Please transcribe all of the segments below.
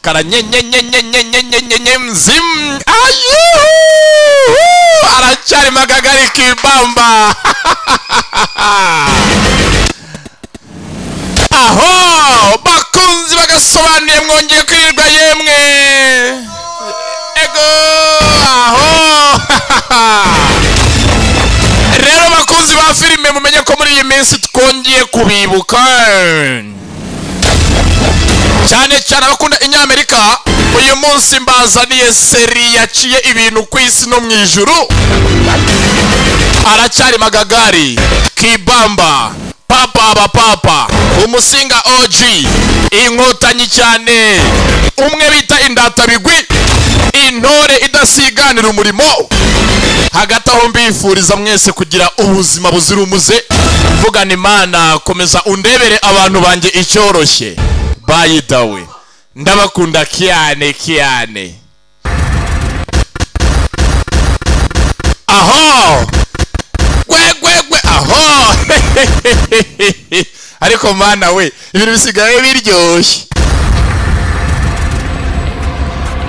Karanyenyenyenyenyenyenyenye mzim. Ayu! Aracyari Magagari Kibamba. Aho bakunzi bagasobanuye mwongeye kwirirwa yemwe. Ego aho. Rero bakunzi ba filime mumenye ko muri iyi minsi twongeye kubibuka. Cyane cyane abakunda inyamerika, uyu munsi mbazaniye seri yaciye ibintu ku isi no mu ijuru. Aracyari Magagari Kibamba, papa ba papa, umusinga OG, inkotanyi cyane, umwe bita indatabigwi, intore idasiganira umurimo. Hagati aho mbifuriza mwese kugira ubuzima buzira umuze. Mvugana Imana, komeza undebere abantu banjye icyoroshye. Bayi dawe, ndabakunda cyane cyane. Aho gwe gwe gwe, aho. Ariko mana we, ibintu bisigaye biryoshye.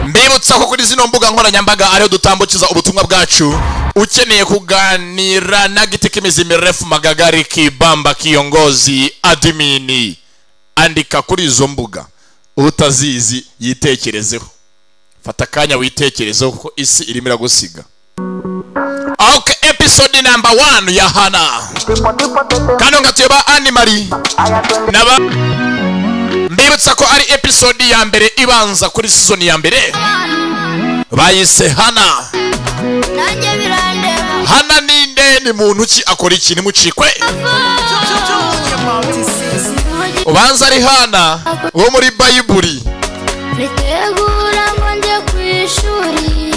Mbibutsa ko kuri zino mbuga nkoranyambaga ariho dutambukiza ubutumwa bwacu. Ukeneye kuganira na giti k'imizi mirefu Magagari Kibamba kiongozi admini, andika kuri izo mbuga. Utazizi yitekerezeho, fata akanya witekerezeho kuko isi irimo iragusiga. Okay, episode number 1 ya Hana. Kano ngatuye ba Animari naba. Mbibutsa ko ari episode ya mbere ibanza kuri season ya mbere. Bayise Hana. Hana ninde, ni muntu ki, akora iki? Nimucikwe. Ubanza ari Hana wo muri Bayibuli. Nitegura ngo njye ku ishuri,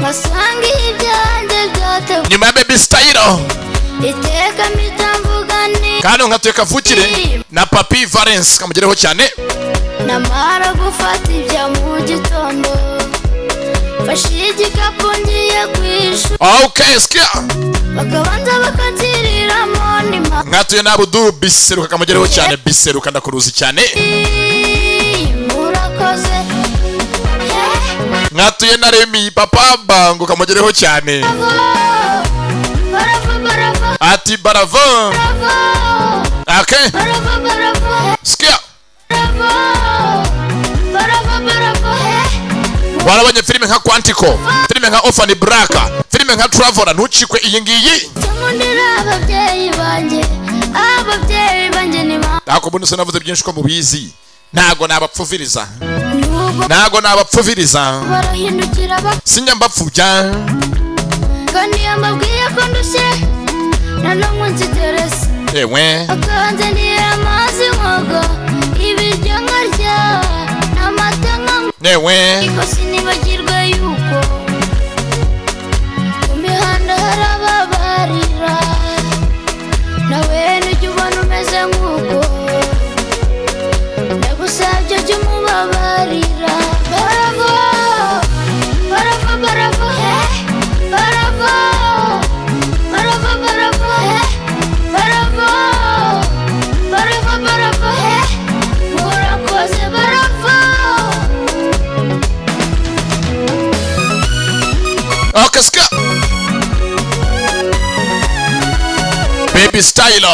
ngasanga ibyanjye byateguwe. Nyuma ya Baby Style iteka mpita mvuga nti kano nkatuye kavukire na Papi Valence kamugereho cyane. Namara gufata ibya mu gitondo, mfashe igikapu ngiye ku ishuri. Okay, skia. Bakabanza bakanziriramo ndima. Nkatuye na Abdul Biseruka kamugereho cyane. Biseruka ndakuruzi cyane. Murakoze. Nkatuye na Remy Papa Bango kamugereho cyane. Barava barava. Ati barava. Okay. Barava barava. Skia. Barava barava. Warabonye filime nka Quantico, filime nka Orphan Black, filime nka Traveler, ntucikwe iyi ngiyi. Nkundira ababyeyi banjye, ababyeyi banjye ni ba. Ntabwo mbona se navuze byinshi ko mubizi. Ntago nabapfuviriza. Ntago nabapfuviriza. Barahindukira ba. Sinjya mbapfubya. Kandi yambabwiye ko ndushye, nanone nziterese. Ewe. Akanzanira amazi nkoga, ibiryo nkarya, n'amata nkanywa. Ewe. Ariko sinibagirwe yuko mu mihanda hari ababarira, nawe nujya ubona umeze nk'uko, ndagusabye jya umubabarira. Barava, barava, barava, barava, barava, barava, barava, barava, barava, murakoze barava. Okay, ska. Baby Style.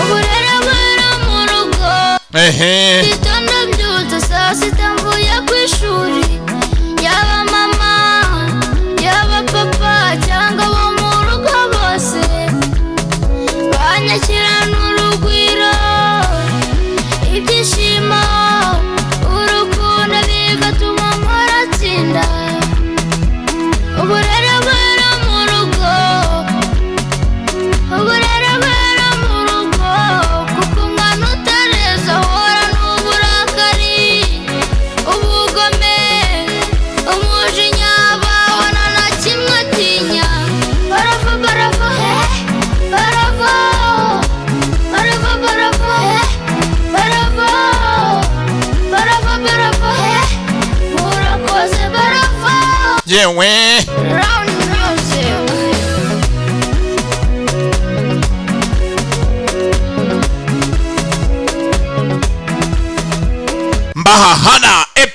Uburere buri mu rugo. Ehe. Gitondo mbyutse saa sita mvuye ku ishuri, yaba mama, yaba papa cyangwa abo mu rugo bose banyakirana urugwiro, ibyishimo, urukundo bigatuma mpora nsinda. Uburere buri mu rugo, uburere buri mu rugo, kuko umwana utareze ahora n'uburakari, ubugome, umujinya, babona nta kimwe atinya. Barava barava, barava, barava, barava, barava, barava, barava, murakoze barava. Yewe. Round music.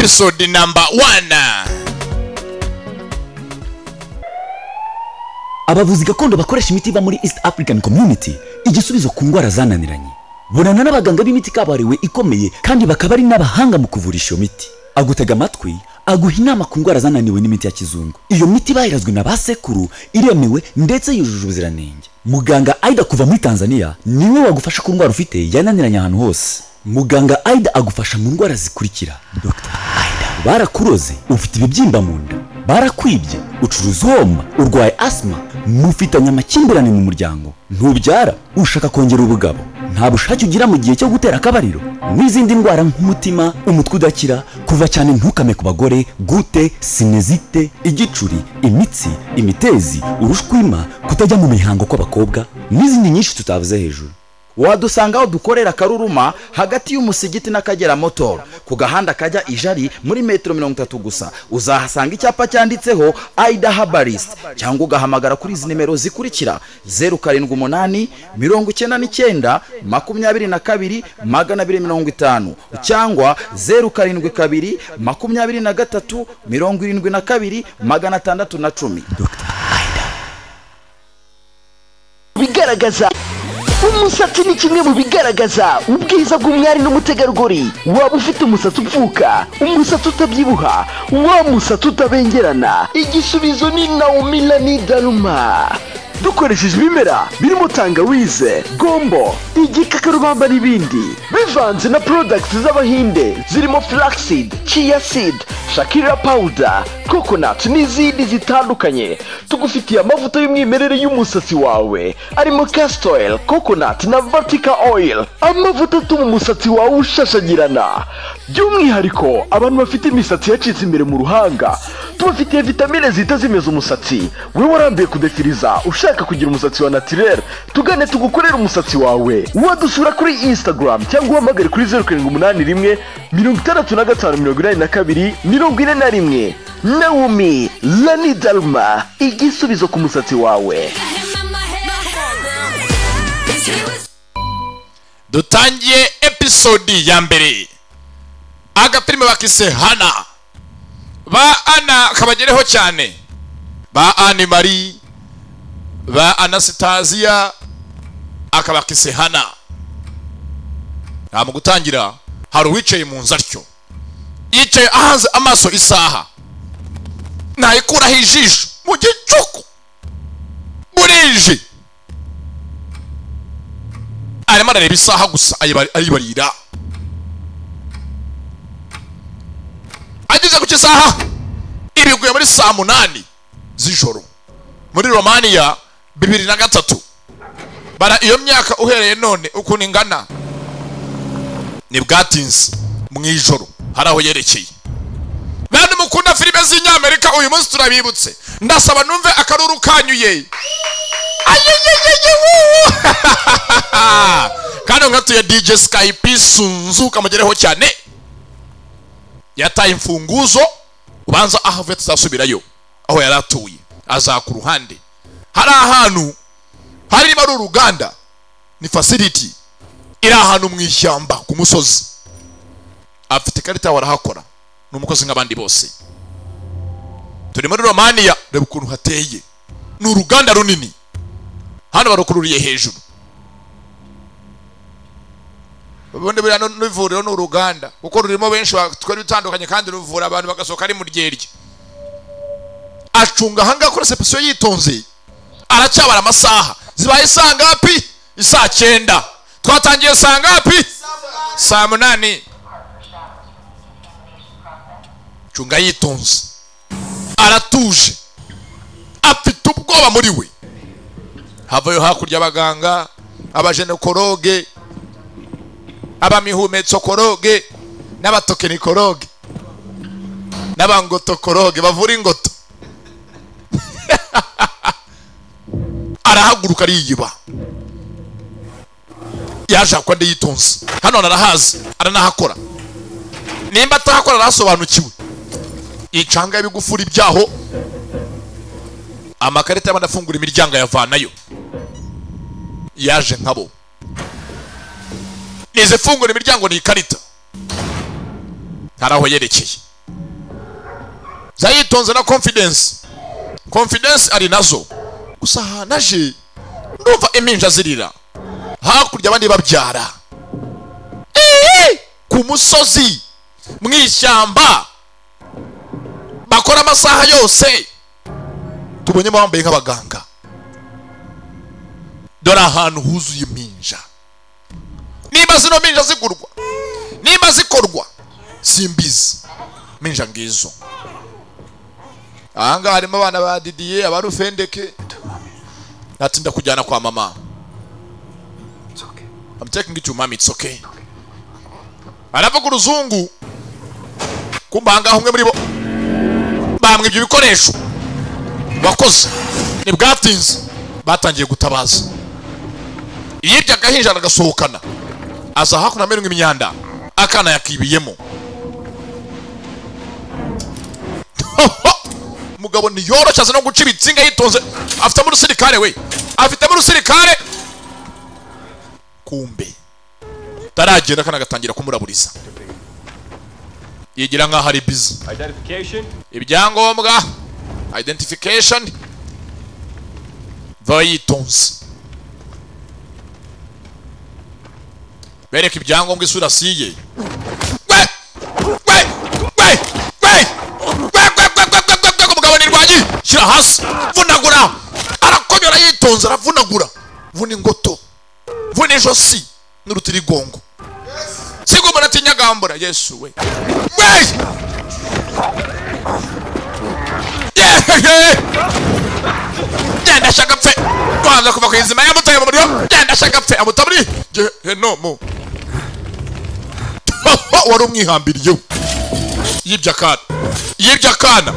Episode number 1. Abavuzi gakondo bakoresha imiti iva muri East African Community, igisubizo ku ndwara zananiranye. Bonana n'abaganga b'imiti kabuhariwe ikomeye, kandi bakaba ari n'abahanga mu kuvurisha iyo miti. Agutega amatwi, aguha inama ku ndwara zananiwe n'imiti ya kizungu. Iyo miti bayirazwe na ba sekuru, iremewe ndetse yujuje ubuziranenge. Muganga Aida kuva muri Tanzania niwe wagufasha ku ndwara ufite yananiranye ahantu hose. Muganga Aida agufasha mu ndwara zikurikira. Dr Aida: barakuroze, ufite ibibyimba mu nda, barakwibye, ucuruza uhomba, urwaye asima, mufitanye amakimbirane mu muryango, ntubyara, ushaka kongera ubugabo, nta bushake ugira mu gihe cyo gutera akabariro, n'izindi ndwara nk'umutima, umutwe udakira, kuva cyane ntukame ku bagore, gute, sinezite, igicuri, imitsi, imitezi, urushwima, kutajya mu mihango kw'abakobwa, n'izindi nyinshi tutavuze hejuru. Wadusanga aho dukorera Karuruma, hagati y'umusigiti n'Akagera Motor, ku gahanda kajya Ijari, muri metero 30 gusa. Uzahasanga icyapa cyanditseho Aida Herbalist, cyangwa ugahamagara kuri izi nimero zikurikira: 078 99 22 250 cyangwa 072 23 72 610. Bigaragaza umusatsi ni kimwe mu bigaragaza ubwiza bw'umwari n'umutegarugori. Waba ufite umusatsi upfuka, umusatsi utabyibuha, wa musatsi utabengerana, igisubizo ni Naomi Lani Daruma. Dukoresheje ibimera birimo tangawize, gombo, igikakarubamba n'ibindi, bivanze na products z'Abahinde zirimo flaxseed, chia seed, shakira powder, coconut n'izindi zitandukanye. Tugufitiye amavuta y'umwimerere y'umusatsi wawe arimo castor oil, coconut na vatica oil, amavuta atuma umusatsi wawe ushashagirana. By'umwihariko abantu bafite imisatsi yacitse imbere mu ruhanga, tubafitiye vitamine zihita zimeza umusatsi. Wowe warambiye kudefiriza, ushaka kugira umusatsi wa naturel, tugane tugukorere umusatsi wawe. Wadusura kuri Instagram cyangwa uhamagare kuri 0781 65 82 41. Naomi Lani Dalma, igisubizo ku musatsi wawe. Dutangiye episode ya mbere. Agafilime bakise Hana. Ba Ana kabagereho cyane, ba Anne Marie, ba Anastasia, akabakise Hana. Mu gutangira hari uwicaye mu nzu atyo, yicaye ahanze amaso isaha, ntayikuraho ijisho mu gicuku, burije arimo arareba isaha gusa, ayibarira. Ageze ku kisaha ibiguye muri saa 8 z'ijoro muri Romania 2003. Bara iyo myaka uhereye none ukuntu ingana ni bwatinze mu ijoro hari aho yerekeye. Bantu mukunda filime z'Inyamerika, uyu munsi turabibutse. Ndasaba numve akaruru kanyuye. Kandi ngatuye DJ Skype Sunzu kamugereho cyane. Yataye imfunguzo, ubanza aho tuzasubirayo aho yaratuye, aza ku ruhande. Hari ahantu hari niba ari uruganda, ni facility iri ahantu mu ishyamba ku musozi. Afite ikarita warahakora, ni umukozi nk'abandi bose. Turi muri Romania, reba ukuntu hateye, ni uruganda runini. Hano barukururiye hejuru. Ubundi buriya n'ivuriro ni uruganda, kuko rurimo benshi batwara bitandukanye, kandi ruvura abantu bagasohoka ari mu ryerye. Acunga ahangaha kuri reception yitonze, aracyabara amasaha. Zibaye saa ngapi? Isaa 9. Twatangiye saa ngapi? Saa 8. Cunga yitonze, aratuje, afite ubwoba muri we. Havayo hakurya abaganga, abajenekologe, abamihumetsokologe, n'abatokenikologe, n'abangotokologe bavura ingoto. Arahaguruka ariyiba, yaje akwa yitonze. Hano arahazi, aranahakora. Nimba atahakora arasobanukiwe. Icanga ibigufuri byaho, amakarita y'abandi afungura imiryango ayavanayo. Yaje nkabo nize fungura imiryango ni ikarita, hari aho yerekeye. Zayitonze na confidence. Confidence ari nazo. Gusa naje ndumva iminja zirira. Hakurya abandi babyara. Ku musozi mwishyamba bakora amasaha yose. Tubonye bambaye nk'abaganga. Dore ahantu huzuye iminja. Niba zino minja zigurwa, niba zikorwa, simbizi. Minja ngizo. Ahanga harimo abana ba Didier abarufendeke. Natinda kujyana kwa mama. It's okay. I'm taking you to mommy, it's okay. Aravuga uruzungu. Kumba ahangaha umwe muri bo bamwe ibyo bikoresho wakoze ni bwatinze batangiye gutabaza. Yibye agahinja aragasohokana aza hakuno amenwa imyanda akana yakibiyemo. Mugabo ni yoroshye aza no guca ibitsinga yitonze, afite muri sirikare we, afite muri sirikare. Kumbe taragenda kana gatangira kumuraburiza, yigira nkaho ari busy. Ibyangombwa identification vayitonze, bereka ibyangombwa isura siye. We we we we we we we we umugabo ni rwanyi, shyira hasi, vunagura. Arakonyora yitonze, aravunagura, vuna ingoto, vuna ijosi n'urutirigongo. Sigomba natinyagambura Yesu we. We genda shaka pfe kwanza kuva kwizima yamutaye mu muriro. Genda shaka pfe amutaburi no mu wari umwihambiriye. Yibye akana, yibye akana,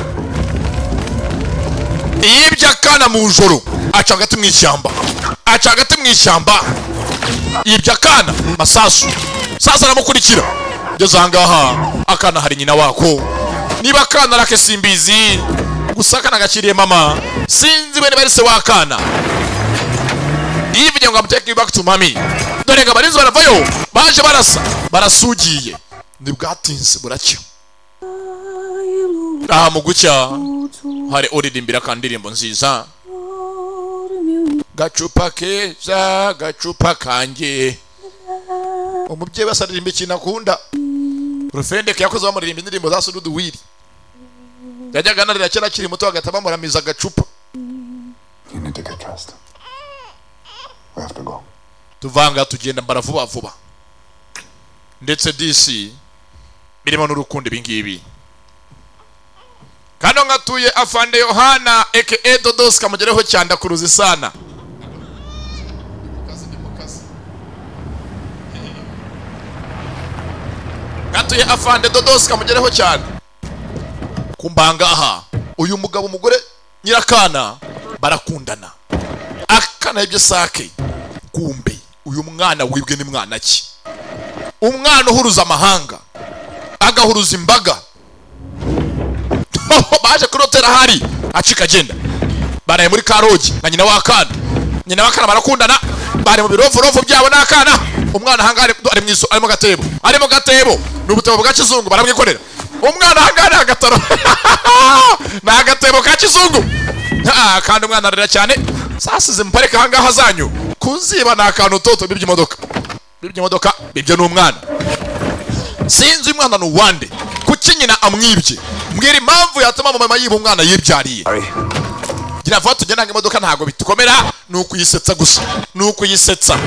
yibye akana mu joro, aca hagati mu ishyamba, aca hagati mu ishyamba, yibye akana masasu. Sasa aramukurikira ngeze ahangaha, akana hari nyina wako. Niba akana rake simbizi, gusa akana gakiriye mama, sinzi we niba ari se w'akana. Yivuge ngo I'm taking you back to mommy. Dore ngo abarinzi baravayo, baje barasa, barasugiye. Ni bwatinze buracyo. Aha mu gucya hari uririmbira kandi indirimbo nziza. Gacupa keza, gacupa kanjye. Umubyeyi wese aririmba ikintu akunda. Rufendeke yakoze bamuririmba indirimbo za Sududuwiri. Yajyaga anarira kera akiri muto agahita bamuramiza agacupa. You need to get dressed. We have to go. Tuvanga tugenda mbara vuba vuba. Ndetse DC birimo n'urukundo ibingibi. Kano ngatuye afande Yohana aka Dodos kamugereho cyanda kuruzi sana. Gatuye afande Dodos kamugereho cyane. Kumbanga aha uyu mugabo umugore nyirakana barakundana. Akana ibyo sake. Kumbe uyu mwana wibwe ni mwana ki? Umwana uhuruza amahanga, agahuruza imbaga. Baje kurotera hari acika agenda. Baraye muri karogi na nyina w'akana. Nyina w'akana barakundana, bari mu birovurovu byabo n'akana. Umwana hangare ari mwiso, arimo gatebo, arimo gatebo. N'ubutebo bwa kizungu baramwikorera. Umwana hangare agataro. Na agatebo ka kizungu. Kandi umwana arira cyane. Sasize mpareka hangaha zanyu. Kuziba na akantu toto bibye imodoka. Bibye imodoka, bibye n'umwana. Sinzi umwana ni uwande. Kuki nyina amwibye? Mbwira impamvu yatuma mama yiba umwana yibyariye. Gira vuba tugenda ngo imodoka ntago bitukomera, nukuyisetsa gusa. Nukuyisetsa.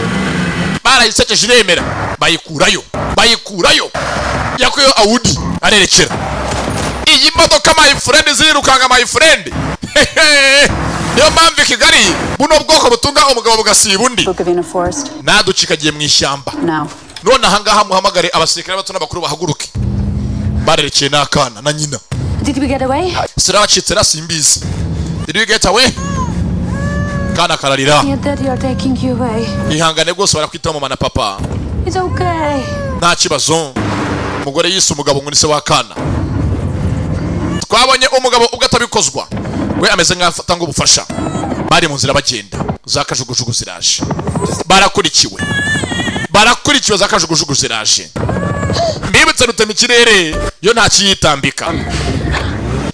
Barayisekeje iremera, bayikurayo. Bayikurayo. Yakuyo Audi arerekera. Iyi modoka my friend zirukanga my friend. Niyo mpamvu i Kigali buno bwoko butunga umugabo bugasiba undi. Naducika agiye mu ishyamba. None ahangaha muhamagare abasirikare bato n'abakuru bahaguruke. Barerekeye n'akana na nyina. Did we get away? Siracitse rasimbizi. Did we get away? Kana kararira. Ihangane rwose barakwita mama na papa. It's okay. Nta kibazo. Umugore yise umugabo ngo ni se w'akana. Twabonye umugabo ubwo atabikozwa. We ameze nk'afatanga ubufasha. Bari mu nzira bagenda. Za kajugujugu ziraje. Barakurikiwe. Barakurikiwe za kajugujugu ziraje. Mbibutse rutema ikirere yo nta kiyitambika.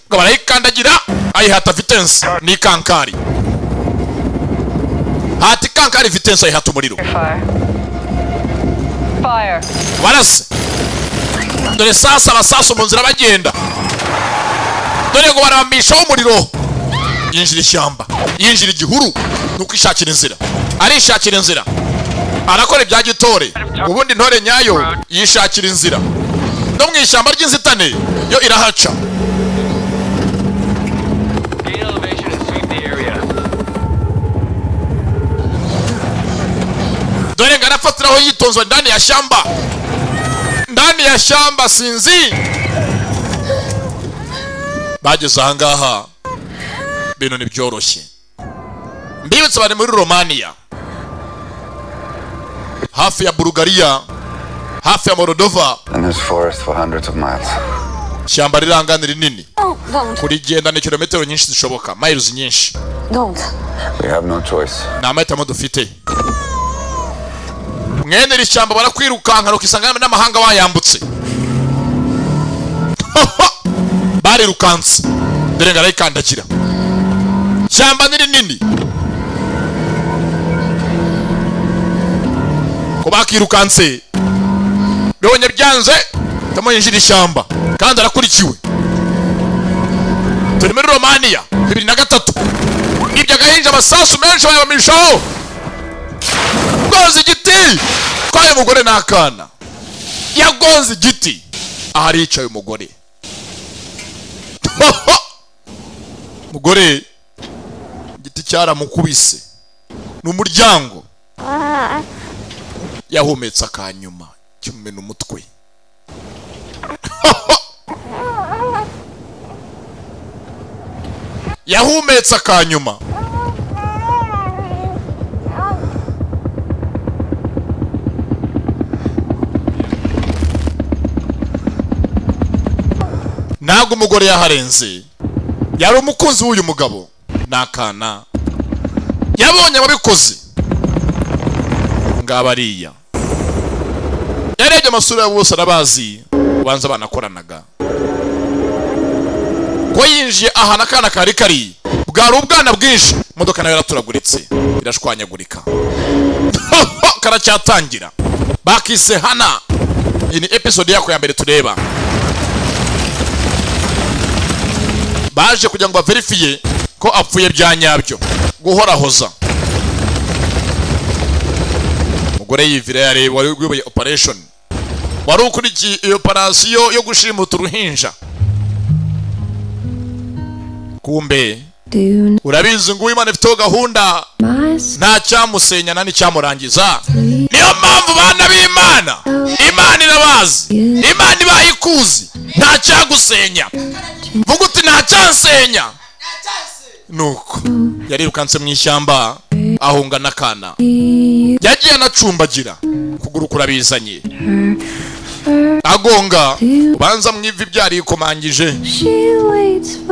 Ngo barayikandagira ayihata vitensi ni kankari. Hati kankari vitensi ayihata umuriro. Fire. Barase. Dore sasa abasasu mu nzira bagenda. Dore ngo barambishaho umuriro. Yinjira ishyamba, yinjira igihuru, nuko ishakira inzira. Arishakira inzira. Arakora ibya gitore. Ubundi ntore nyayo yishakira inzira. No mu ishyamba ry'inzitane yo irahaca. Gain elevation and sweep the area. Dore ngo arafatiraho yitonzwe ndani ya shamba. Ndani ya shamba sinzi. Bageze aha ngaha bintu ntibyoroshye. Mbibutse bari muri Romania, hafi ya Bulgaria, hafi ya Moldova. And there's forest for hundreds of miles. Ishyamba rirangana rinini. Oh, don't. Kurigenda ni kilometero nyinshi zishoboka, miles nyinshi. Don't. We have no choice. Ni amahitamo dufite. Mwene iri shyamba barakwirukanka ukisanga n'amahanga wayambutse. Barirukanse. Dore ngo arayikandagira. Shyamba ni rinini. Ko bakirukanse. Bibonye byanze, tamo yinjira ishyamba kandi arakurikiwe. Turi muri Romania 2003. Ibyo agahinja amasasu menshi bayabamishaho. Gonze igiti. Kwaye umugore n'akana. Yagonze igiti. Ahari yicaye umugore. Mugore igiti cyaramukubise. Ni umuryango. Yahumetse akanyuma kimumena umutwe. Yahumetse akanyuma. Ntabwo umugore yaharenze. Yari umukunzi w'uyu mugabo n'akana. Yabonye ababikoze. Ngabariya. Yarebye amasura yabo bose arabazi, ubanza banakoranaga. Ko yinjiye ahantu akana kari kari, bwari ubwana bwinshi, imodoka nayo yaraturaguritse, irashwanyagurika. Karacyatangira. Bakise Hana. Iyi ni episode yako ya mbere tureba. Baje kugira ngo baverifiye ko apfuye bya nyabyo. Guhorahoza. Umugore yivira yareba wari uyoboye operation. Wari ukurikiye iyo operation yo gushimuta uruhinja. Kumbe urabizi ngo Imana ifite gahunda, nta cyamusenya nta n'icyamurangiza. Niyo mpamvu bana b'Imana, Imana irabazi, Imana ibayikuzi, nta cyagusenya. Vuga uti nta cyansenya. Nuko yarirukanse mu ishyamba ahunga n'akana. Yagiye anacumbagira ukuguru kurabizanye. Agonga ubanza mu ivi byarikomangije.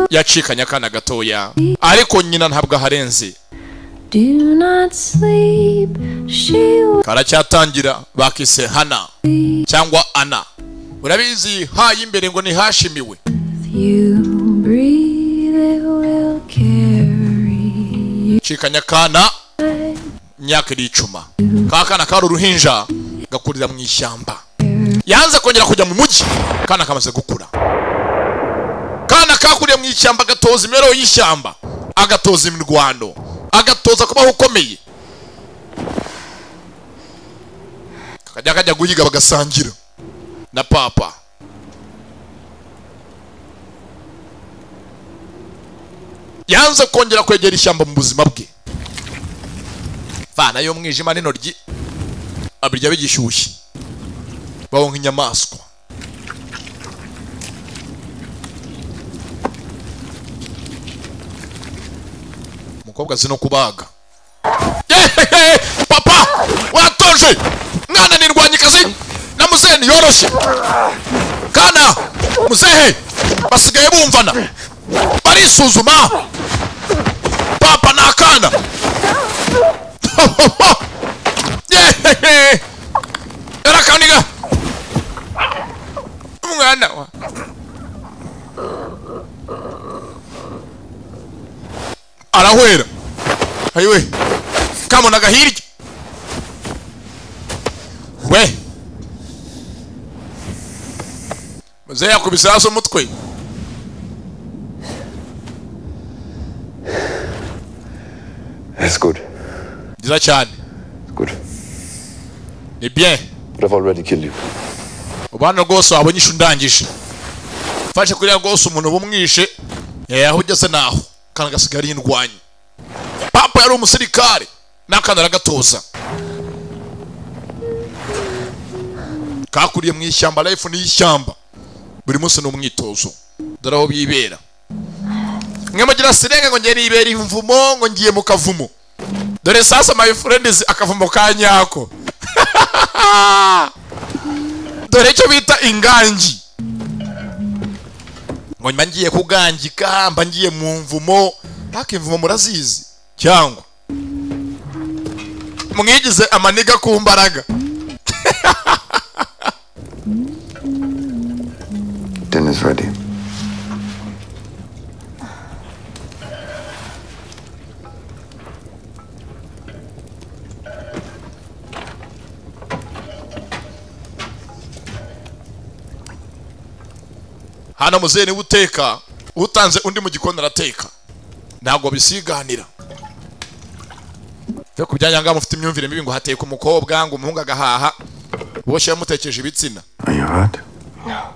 Yacikanye akana gatoya, ariko nyina ntabwo aharenze. Karacyatangira bakise Hana cyangwa Ana. Urabizi ha y'imbere ngo ni hashimiwe. Cikanya akana imyaka iricuma. Kakana kari uruhinja gakurira mu ishyamba. Yanze kongera kujya mu mujyi. Kana kamaze gukura. Kana kakuriye mu ishyamba gatoza imibereho y'ishyamba, agatoza imirwano, agatoza kubaho ukomeye. Kakajya kajya guhiga bagasangira na papa. Yanze kongera kwegera ishyamba mu buzima bwe. Vana yo mwijima n'intoryi abirya bigishyushye. Baho nk'inyamaswa. Umukobwa azi no kubaga. Papa watoje mwana nirwanyikazi na muzehe yoroshye. Kana muzehe basigaye bumvana, barisuzuma. Papa n'akana. Yarakaniga umwana wa Arahwera. Ayiwe. Kamunaga hirya. We. Muzehe yakubise hasi umutwe. It's good. Byiza cyane. It's good. Ni bien. But I've already killed you. Ubana rwose wabonye ishu ndangije. Mfashe kuriya rwose umuntu bumwishe. Aho ugeze naho. Kana gasigara ari indwanyi. Papa yari umusirikare. N'akana aragatoza. Kakuriye mu ishyamba, life ni ishyamba. Buri munsi ni umwitozo. Dore aho bibera. Mwe mugira sirenge ngo ngere ibera imvumo ngo ngiye mu kavumo. Dore sasa my friends akavumo ka nyako. Dore icyo bita inganji. Ngo mba ngiye kugangika, mba ngiye mu mvumo. Paka imvumo murazizi cyangwa mwigize amaniga ku mbaraga. Dinner's ready. Hano muzehe niwe uteka, utanze undi mu gikoni arateka. Ntabwo bisiganira. Cyo kubyanya nga mufite imyumvire mibi ngo hateka umukobwa ngo umuhungu agahaha. Boshye yamutekeje ibitsina. Are you hurt? No.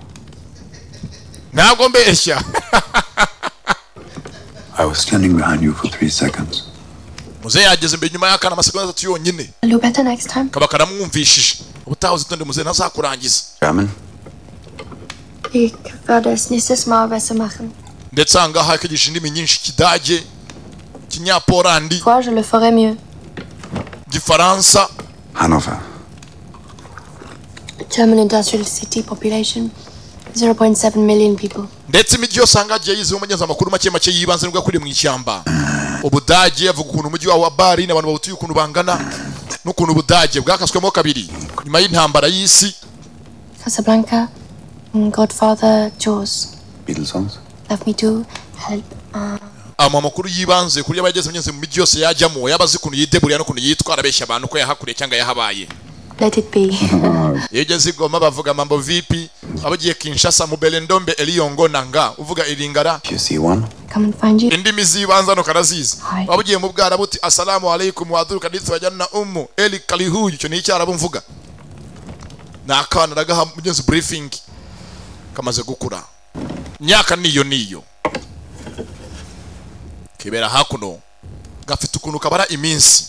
Ntabwo mbeshya. I was standing behind you for 3 seconds. Muzehe yageze imbere nyuma y'akana amasegonda 3 yonyine. I'll do better next time. Kaba karamwumvishije. Ubutaha uzitonde muzehe ntazakurangiza. German? Ich werde es nächstes Mal besser machen. Ndetse ahangaha akigisha indimi nyinshi, Kidage, Kinyapolandi, Fois je le ferai mieux. Gifaransa. Hannover. German industrial city population 0.7 million people. Ndetse imijyi yose ahangaha yizeho umugenzi amakuru make make yibanze nubwo akuriye mu ishyamba. Ubudage avuga ukuntu umujyi wa Berlin abantu bawutuye ukuntu bangana n'ukuntu Ubudage bwakaswemo kabiri nyuma y'intambara y'isi. Casablanca, Godfather, Jaws. Beatles songs. Love Me Do, Help. Ama makuru yibanze kuri abageze mugenzi mu mijyi yose yajyamo yabazi ukuntu yideburiya n'ukuntu yitwara abeshya abantu ko yahakuriye cyangwa yahabaye. Let it be. Iyo ugeze i Goma bavuga mambo vipi, abagiye Kinshasa mu Belendombe Eliyongo nanga uvuga iringara. You see one? Come and find you. Indimi zibanza no karazizi. Abagiye mu Bwarabu uti assalamu alaikum waduruka nditse bajyana ummu eli kalihuyu, icyo ni icyarabu mvuga. Nakana ragaha mugenzi briefing kamaze gukura. Myaka niyo niyo. Kibera hakuno gafite ukuntu kabara iminsi.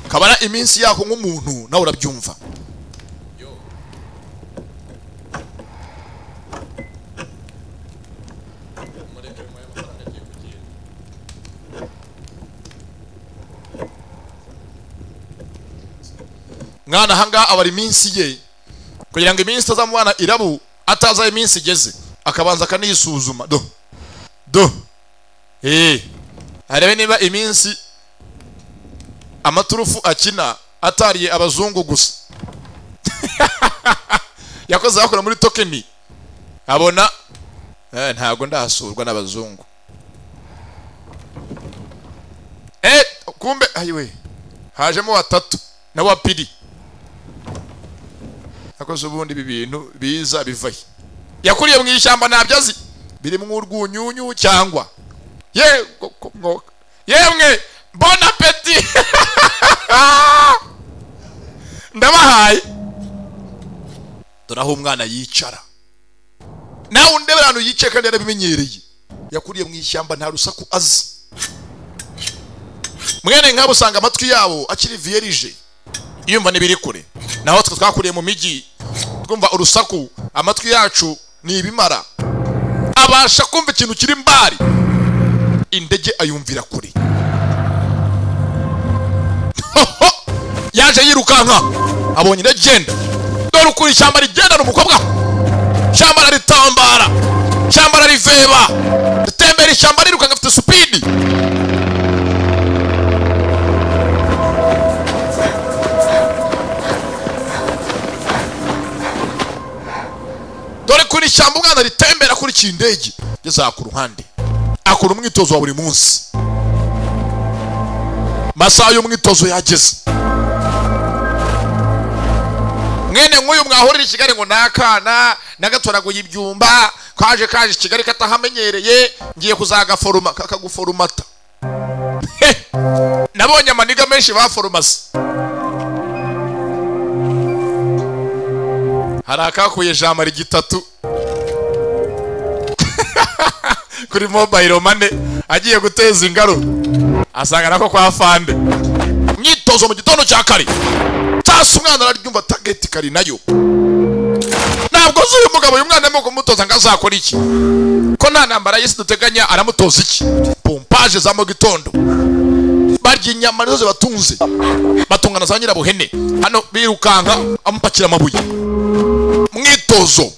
Kabara iminsi yako nk'umuntu nawe urabyumva. Mwana hanga abara iminsi ye kugira ngo iminsi itazamubana irabu ataza iminsi igeze akabanza akanisuzuma do do arebe niba iminsi amaturufu akina atariye abazungu gusa. Yakoze akora muri tokeni abona ntago ndahasurwa n'abazungu. Kumbe ayiwe hajemo batatu na wa pili. Akoze ubundi ibi bintu biza bivaye. Yakuriye mu ishyamba ntabyo azi. Biri mu urwunyunyu cyangwa yemwe bon appétit. Ndabahaye. Dore aho umwana yicara. Nawe undebera ahantu yicaye kandi yarabimenyereye. Yakuriye mu ishyamba nta rusaku azi. Mwene nk'abo usanga amatwi yabo akiri vierge. Yumva nibiri kure. Naho twe twakuriye mu mijyi twumva urusaku, amatwi yacu ni ibimara. Abasha kumva ikintu kiri mbari. Indege ayumvira kure. Yaje yirukanka abonye indege. Dore ukuri ishyamba rigenda n'umukobwa. Ishyamba ritambara. Ishyamba riveba. Ritembera ishyamba rirukanka afite speed. Dore kuri ishyamba umwana ritembera kuri kindege. Ngeze ku ruhande. Akora umwitozo wa buri munsi. Masaha y'umwitozo yageze. Mwene nk'uyu mwahurira i Kigali ngo nakana nagatoraguye ibyumba, kaje kaje i Kigali katahamenyereye, ngiye kuzagaforoma, kakaguforomata. Nabonye amaniga menshi ba foromasi. Hari akakuye jamari gitatu kuri mobile money agiye guteza ingaru, asanga nako kwa fande. Myitozo mu gitondo cya kare. Tasi umwana araryumva target kari nayo. Ntabwo uzi uyu mugabo, uyu mwana arimo kumutoza ngo azakora iki? Ko nta ntambara y'isi duteganya, aramutoza iki? Pompaje za mu gitondo. Barya inyama nizo zibatunze. Batungana za nyirabuhene. Hano birukanka amupakira amabuye. Mwitozo.